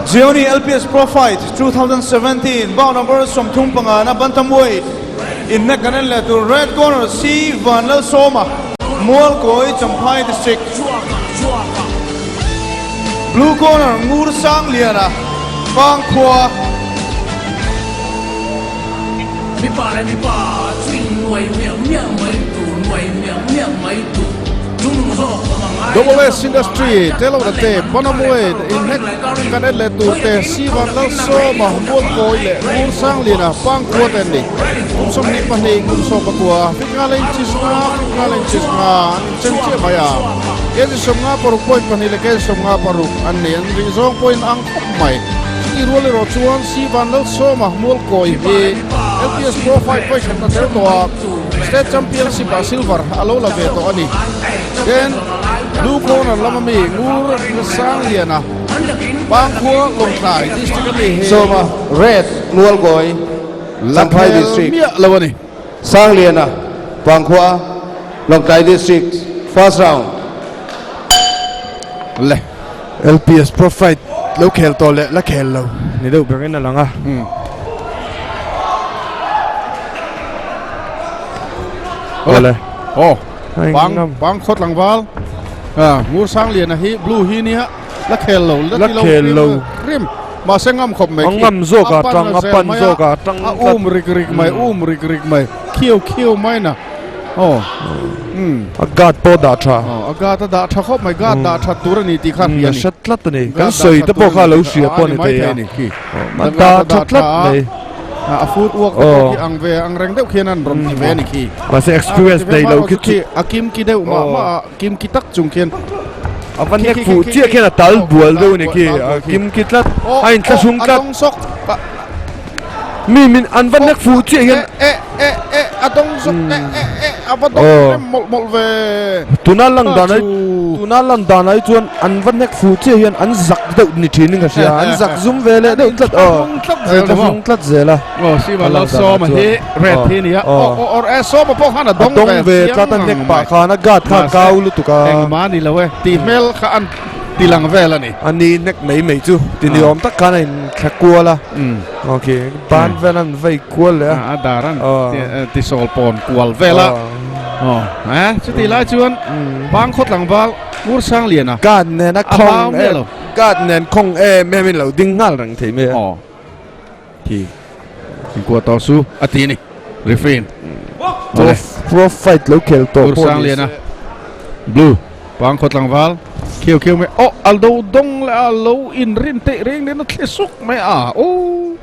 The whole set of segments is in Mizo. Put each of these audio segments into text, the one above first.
Gionee LPS Pro Fight 2017 bout number 35 na bantamweight inhnek kan en leh tur Red Corner C Vanlalsawma Mualkawi Champhai District Blue Corner Ngur Sangliana Pangkhua. Mipa leh mipa chu innuai miah miah mai tur, nuai miah miah mai tur, chung zawk awm a ngai Double S Industry Telona te Banamweight inhnek kan en leh tur te Sivan Lalsawma Mualkawi leh Ngur Sangliana Pangkhua te an ni. Kum 22 kum 19 Fitnga leh inches nga Fitnga leh inches nga an inchen chiah mai a. Kg 56 point pahnih leh kg 56 an ni. An rih zawng pawhin ang khawp mai. Chutih rual erawh chuan Sivan Lalsawma Mualkawi hi LPS Pro Fight vawi khat a tel tawh a, State Championship ah silver a lo la ve tawh a ni. Then Blue Corner lama mi Ngur Sangliana Pangkhua Lawngtlai District a mi hi Sawma Red Mualkawi la Champhai khel District. miah lo a ni. Sangliana Pangkhua Lawngtlai District First Round. Le. LPS Pro Fight lo khel tawh leh la khel lo ni deuh berin a lang a. Awle. Aw. Pang pang khawt tlangval. Ah, Ngur Sangliana hi blue hi nia la khel lo la ti lo khel lo rim. Mahse ngam khawp mai khi. Ngam zawk a tang a pan zawk a tang a um rik rik mai um rik rik mai khiau khiau mai na. Aw. Umm. A guard pawh dah tha. Aw, a guard a dah tha khawp mai, guard dah that tur a ni tih kha a hria a ni. A hre tlat a ni. Kan sawi te pawh kha a lo hria pawh a ni thei a. A dah tha tlat mai. A foot work te pawh khi ang ve ang reng deuh khian an rawn ti ve a ni khi. Mahse experience nei lo khi chu. A kim ki deuh mah mah a, kim ki tak chung khian. A va nek fuh chiah khian a tal bual deuh a ni khi, a kim ki tlat, a inthlahrung tlat. A dawng sawk. Mi min an va nek fuh chiah hian. E e e a dawng zawk e e e a va dawng rem mawlh mawlh ve. Tuna lang dan ai tuna lang dan ai chuan an va nek fuh chiah hian an zak deuh ni thin in ka hria an zak zum ve leh deuh tlat aw thlahrung tlat zel a. Aw si va lo sawm a hi red hi nia aw aw or e sawm a pawh khan a dawng ve tlat a nek pah khan a guard kha a kau lutuk a. Engmah a ni lo e tih hmel kha an ti lang vel a ni. A ni nek mai mai chu ti ni awm tak khan a in thla kual a. Ok ban vel an vei kual leh a. A dar an ti sawl pawn kual vel a. Aw eh chuti lai chuan bang khaw tlangval Ngur Sangliana guard nen a khawng em guard nen khawng em em in lo ding nghal reng thei mai a. Aw khi inkuah tawh su a ti a ni referee in. Pro pro fight lo khel tawh pawh ni se. Ngur Sangliana blue bang khaw tlangval khiau khiau mai aw a lo dawng leh a lo inrin teih reng nen a thle suk mai a aw.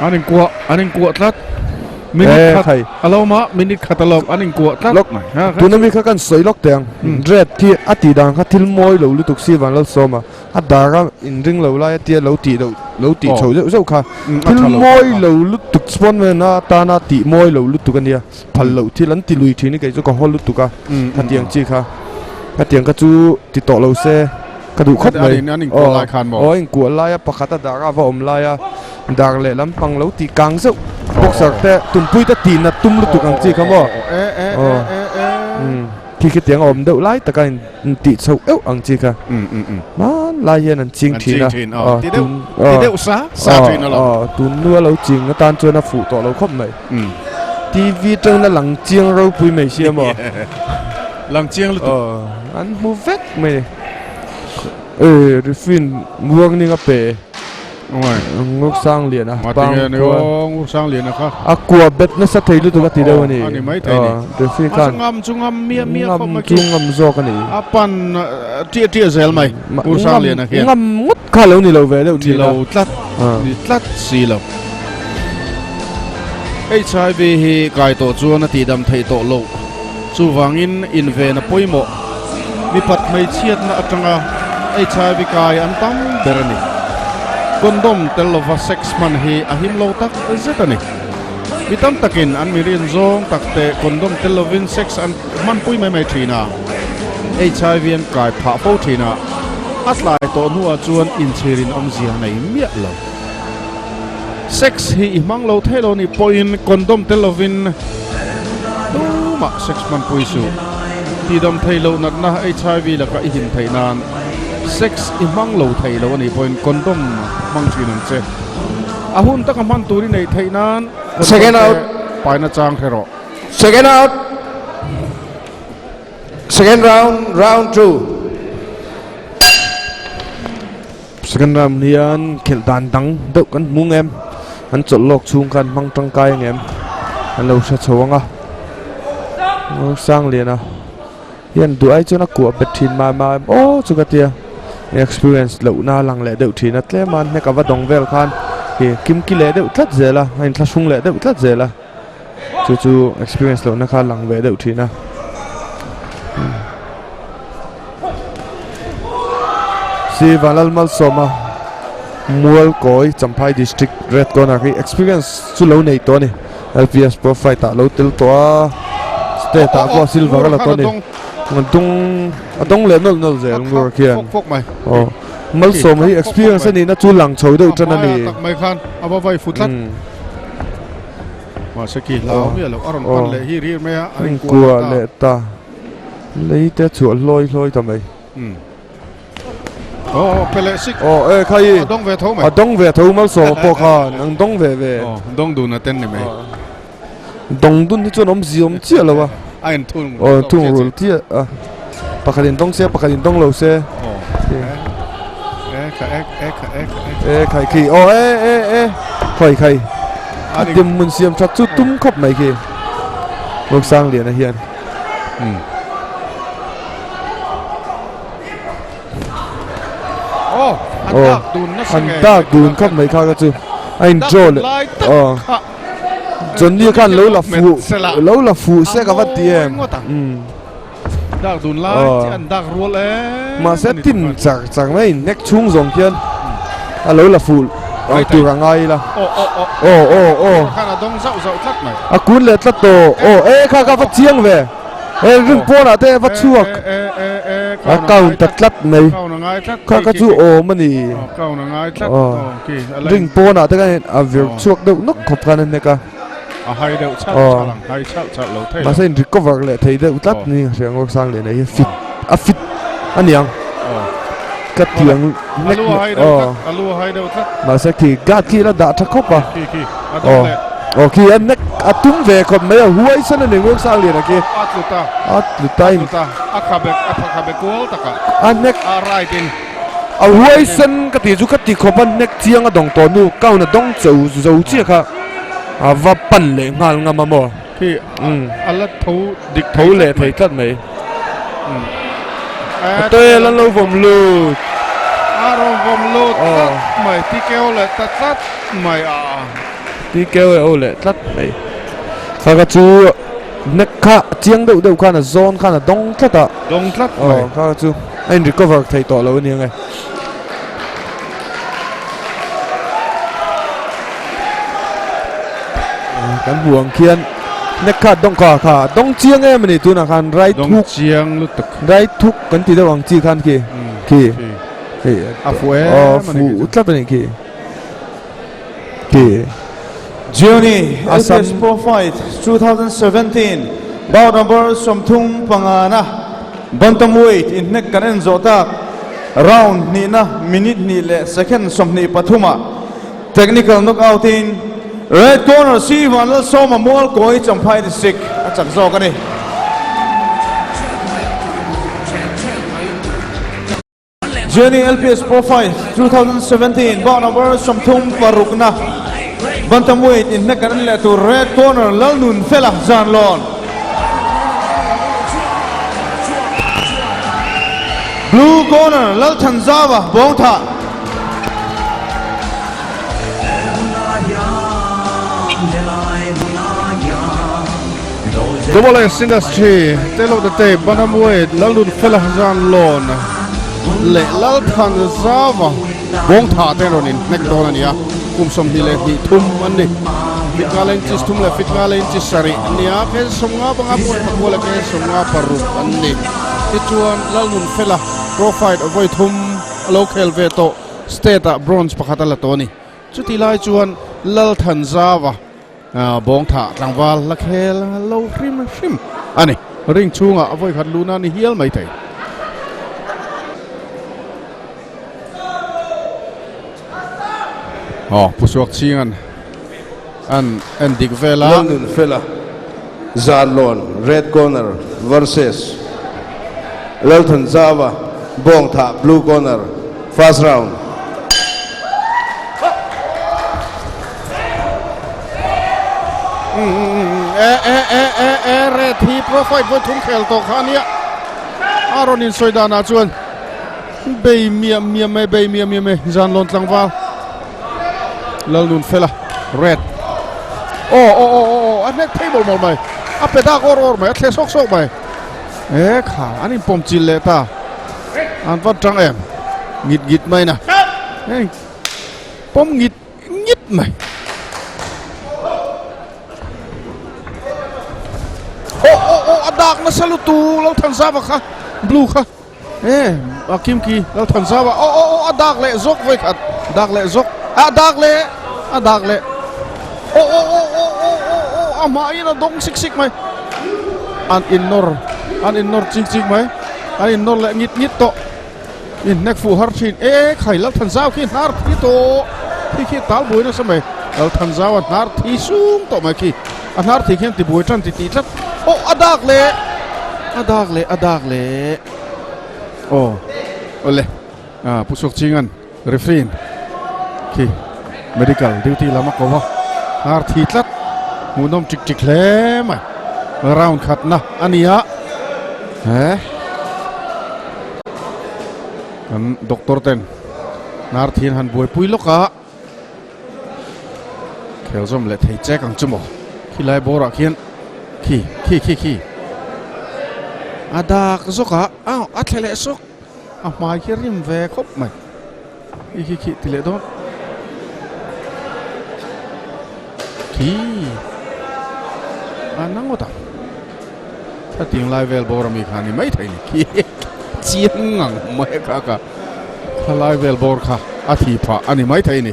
An inkuah an inkuah tlat minute khat a lo awm a minute khat a lo awm an inkuah tlat lawk tuna mi kha kan sawi lawk teh ang red khi a tih dan kha thil mawi lo lutuk si van Lalsawma a dar a inring lo lai a tia lo tih loh lo tih chho zeuh zeuh kha thil mawi lo lutuk spawn atana tih mawi lo lutuk a nia. Phal loh thil an ti lui thin hi kei chu ka haw lutuk a, khatiang chi kha khatiang kha chu ti tawh lo se ka duh khawp mai. Aw a inkuah lai a pakhat a dar a va awm lai a dar leh lampang lo tih kang zeuh boxer te tumpui te tih nat tum lutuk ang chi kha maw aw khi khitiang a awm deuh lai taka in tih chhoh euh ang chi kha hmanlai hian an ching thin a aw tun aw tun nu a lo ching atan chuan a fuh tawh lo khawp mai. TV tangin a lang chiang ropui mai sia maw? Lang chiang lutuk. Aw, an hmu vek mai. E, referee warning a pe. Nguk sang lian a. Pang kua. Nguk sang lian a kha. A kua bet nasa thei lutuk a ti deuh a ni. Ani mai thei ni. Referee khan. Ngam chu ngam mia mia khawp mai. Ngam chu ngam zawk a ni. A pan tia tia zel mai. Nguk sang lian a khian. Ngam ngawt kha lo ni lo ve deuh thin a. Ni lo tlat. Ni tlat si lo. HIV hi kai tawh chuan a tihdam theih tawh loh. Chuvangin inven a pawimawh. Mipat hmeichhiatna atanga HIV kai an tam ber a ni. Condom tel lova sex hman hi a him lo tak zet a ni. Mi tam takin an mi rin zawng tak te condom tel lovin sex an hmanpui mai mai thin a. HIV an kai phah fo thin a, a tlai tawh hnuah chuan inchhirin awmzia nei miah lo. Sex hi i hmang lo thei lo nih pawhin condom tel lovin tumah sex hmanpui suh. Tihdam thei loh natna HIV laka i him theih nan sex i hmang lo thei lo a nih pawhin condom hmang thin ang che. A hun taka hman tur i neih theih nan condom te paina chang hre rawh. Second out. Second round, round 2. Second round hian khelh dan dang deuh kan hmu ngem an chawlh lawk chhung khan hmang tangkai angem an lo hre chho ang a Sangliana hian duh ai chuan a kuah bet thin mah mah em aw chu ka tia experience loh na lang leh deuh thin a tlem a hnek a va dawng vel khan ih kimki leh deuh tlat zel a a inthlahrung leh deuh tlat zel a. Chu chu experience lohna kha lang ve deuh thin a. Si Vanlal Malsawma Mualkawi Champhai District Red Corner hi experience chu lo nei tawh a ni. LPS Pro Fight ah lo tel tawh a, state ah pawh silver a la tawh a ni. A dung a dawng leh nawlh nawlh zel ngur khian. Aw Malsawma hi experience a nihna chu lang chho deuh tan a ni. Mahse khi hlau miah loh a rawn pan leh hir hir mai a, a ring kuah leh ta. Lei te chhuah hlawi hlawi ta mai. Aw pe leh sik. Aw e kha i. A dawng ve tho mai. A dawng ve tho Malsawma pawh khan ang dawng ve ve. Aw dawng dun a ten ni mai. Dawng dun hi chuan awmzia awm chiah lo a. A in thung rul thung rul chiah a. Pakhat in dawng se pakhat in dawng lo se. Aw e kha e e kha e kha e. E khai khi aw e e e khawi khai. A dim mun siam that chu tum khawp mai khi. Ruksang Liana hian. Aw an dak dun nasa An dak dun khawp mai kha kha chu. A in draw leh. Aw. Johnny khan lo la fuh lo la fuh se ka va ti em. Dak dun lai chi an dak rual em. Mahse tin char char mai in nek chhung zawng khian a lo la fuh ang tur a ngai ila. Aw aw aw. Aw aw aw. Khan a dawng zauh zauh tlat mai. A kun leh tlat tawh. Aw e kha kha va chiang ve. E ring pawnah te va chhuak. E e e A count ta tlat mai. Count a ngai tlat. Kha kha chu awm a ni. Count a ngai tlat. Ring pawnah te khan a vir chhuak deuh nawk khawp khan a hnek a. A hai deuh chhalh chhalh ang, hai chhalh chhalh lo thei lo. Mahse in recover leh thei deuh tlat ni hria ngawk sang leh nei hi fit a fit a niang. Ka tiang nek nek aw. A lu a hai deuh tlat. Mahse khi guard khi la dah tha khawp a. Khi khi a dawng leh. Aw khi a nek a tum ve khawp mai a huai san a ni ngawk sang lian a khi. A tlu ta. A tlu ta in. A tlu ta a khabe a khabe kual takah. A nek. A right in. A huaisen ka tih chu ka ti khawp a hnek chiang a dawng tawh nu count a dawng cho zo chiah kha a va pan leh nghal ngam a maw. Khi a la tho dik tho leh thei tlat mai. A tel an lo vawm lut. A rawn vawm lut tlat mai tikeu leh ta tlat mai a. Tikeu e aw leh tlat mai. Kha kha chu hnek kha chiang deuh deuh khan a zawn khan a dawng tlat a. Dawng tlat mai. Aw kha kha chu a in recover thei tawh lo a ni ang e. Kan hmuh ang khian hnek kha dawng kha kha dawng chiang em a ni tunah khan right hook. Dawng chiang lutuk. Right hook kan ti deuh ang chi khan khi khi. A fuh em a ni khi. Aw fuh tlat a ni khi. Khi. Gioni Assam LPS Pro Fight 2017 bout number 35 na bantamweight inhnek kan en zawh tak round hnihna minute hnih leh second 23 ah technical knockout in red corner C Vanlalsawma Mualkawi Champhai District a chak zawk a ni. Jenny LPS Pro Fight 2017 bout number 36 na bantamweight inhnek kan en leh tur red corner Lalnun Fela Zanlawn. Blue corner Lalthanzava Bawngthah. Global Ace Industry te lo te Banamweight Lalnun Fela Zanlawn leh Lalthan Zava bawng tha te rawn in hnek dawn a ni a, kum 22 thum an ni. Fit nga leh inches thum leh fit nga leh inches sarih an ni a, kg 55 point pakua leh kg 56 an ni. Tichuan Lalnun Fela pro fight vawi thum a lo khel ve tawh state ah bronze pakhat a la tawh a ni. Chutih lai chuan Lalthan Zava bawng tha tlangval la khel lo hrim hrim a ni. Ring chhungah a vawikhat luhna a ni hial mai thei. Aw Pu Suak Chhinga'n an en dik vel a. London fela Zarlawn Red Corner versus Lalthanzava Bawngthah Blue Corner First Round. E e e e e Red hi pro fight vawi thum khel tawh kha a nia. A rawn insawi danah chuan bei miah miah mai bei miah miah mai Zanlawn tlangval Lalnunfela Red aw aw aw aw aw a hnek phei mawlh mawlh mai a pe dak awr awr mai a thle sawk sawk mai e kha an inpawm chil leh ta an va tang em ngit ngit mai na heng pawm ngit ngit mai aw aw aw a dak nasa lutuk Lalthanzava kha blue kha. E a kim ki lal than zau a aw aw aw a dak leh zawk vawi khat dak leh zawk a dak leh a dak leh aw aw aw aw aw aw aw a hmah in a dawng sik sik mai an innawr an innawr chik chik mai an innawr leh ngit ngit tawh inhnek fuh har thin e khai lal than zau khi hnar thi tawh khi khi tal buai nasa mai lal than zau a hnar thi sung tawh mai khi A hnar thei khian tibuai tan ti tih tlat. Aw a dak leh a dak leh a dak leh aw awle ah Pu Suak Chingan referee in khi medical duty lam a ko a hnar thi tlat hmuhnawm tik tik hle mai round khatna a ni a he kan doctor ten hnar thian han buaipui lawk a. Khel zawm leh thei chek ang chu maw khilai bawr ah khian khi khi khi khi a dak zawk a aw a thle leh sawk a hmai khi a rim ve khawp mai khi khi khi ti leh dawn khi a na ngawt ang hetiang lai vel bawr ami kha a ni maithei ni khi chiang ang mai a kha ka. Thalai vel bawr kha a thi phah a ni maithei ni.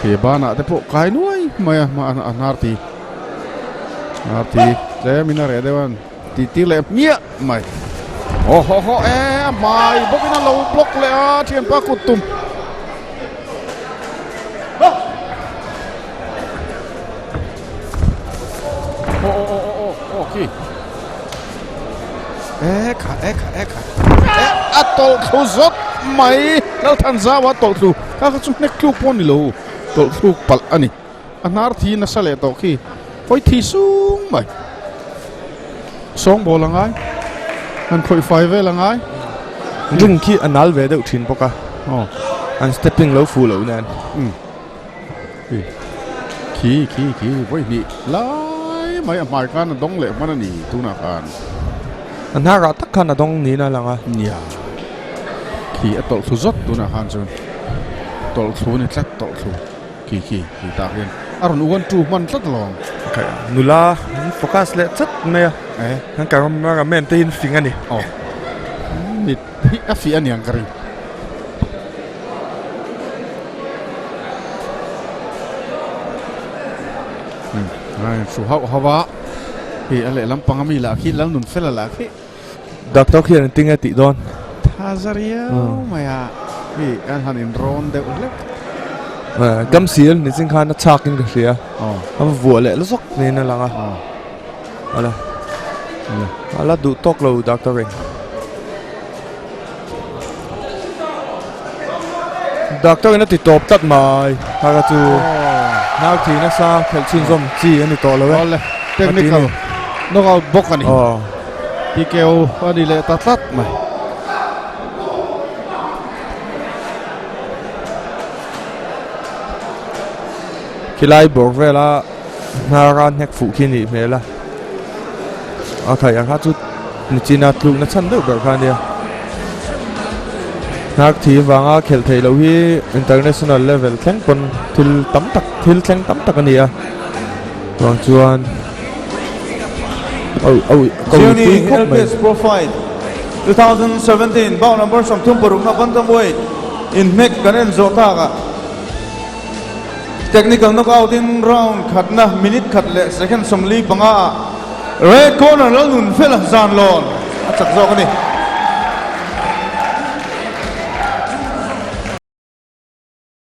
He banah te pawh kai nuai mai a a hnar ti hnar ti tlem in a reh deuh a ti tir leh hmiah mai. Aw haw haw e a hmai bawk in a lo block leh a thianpa kut tum. Aw aw aw aw aw khi. E kha e kha e kha e a tawlh thlu zawt mai Lalthanzau a tawlh thlu kha kha chu hnek tluk pawh a ni lo tawlh thluk palh a ni a hnar thi nasa leh tawh khi hawi thi sung mai sawngbawl a ngai han khawih fai vel a ngai ring khi a nal ve deuh thin bawk a aw an stepping lo fuh loh nen Khi khi khi vawi hnih lai mai a hmai khan a dawng leh hman a ni tunah khan. A hnarah tak khan a dawng niin a lang a. Nia. Khi a tawlh thlu zawt tunah khan chuan tawlh thlu a ni tlat tawlh thlu khi khi khi tah hian a rawn uan tu hman tlat alawm. Nula an focus leh chat mai a. An cameraman te hi an fing a ni. Aw. Mit hi a fiah aniang ka ring. Ai thu hauh hauh a hei a lehlam pang ami lah khi lal nun fel a lah khi Doctor khian an tinge tih dawn tha za riau mai a hei an han in rawn deuh hlek Gam sil ni ching khan a chhak in ka hria a vuah leh la zawk niin a lang a Ala ala duh tawk lo doctor in. Doctor in a ti tawp tlat mai kha kha chu nau thi nasa khelh chhunzawm chi a ni tawh lo e. Awle technical knockout bawk a ni. TKO a ni leh ta tlat mai. Khilai bawr vela Hnara hnek fuh khi nih hmel a, a khaih ang kha chu nichina tlukna chhan deuh ber kha a nia. Hnar thi vanga khelh theih loh hi international level thleng pawn thil tam tak thil thleng tam tak a ni a, chuvang chuan au au ko Zioni pui khawp mai. LPS Pro Fight 2017 bout number 36 na bantamweight inhnek kan en zawh tak ah. Technical knockout in round khatna minute khat leh second 45 ah. Red corner Lalnunfela Zanlawn a chak zawk a ni.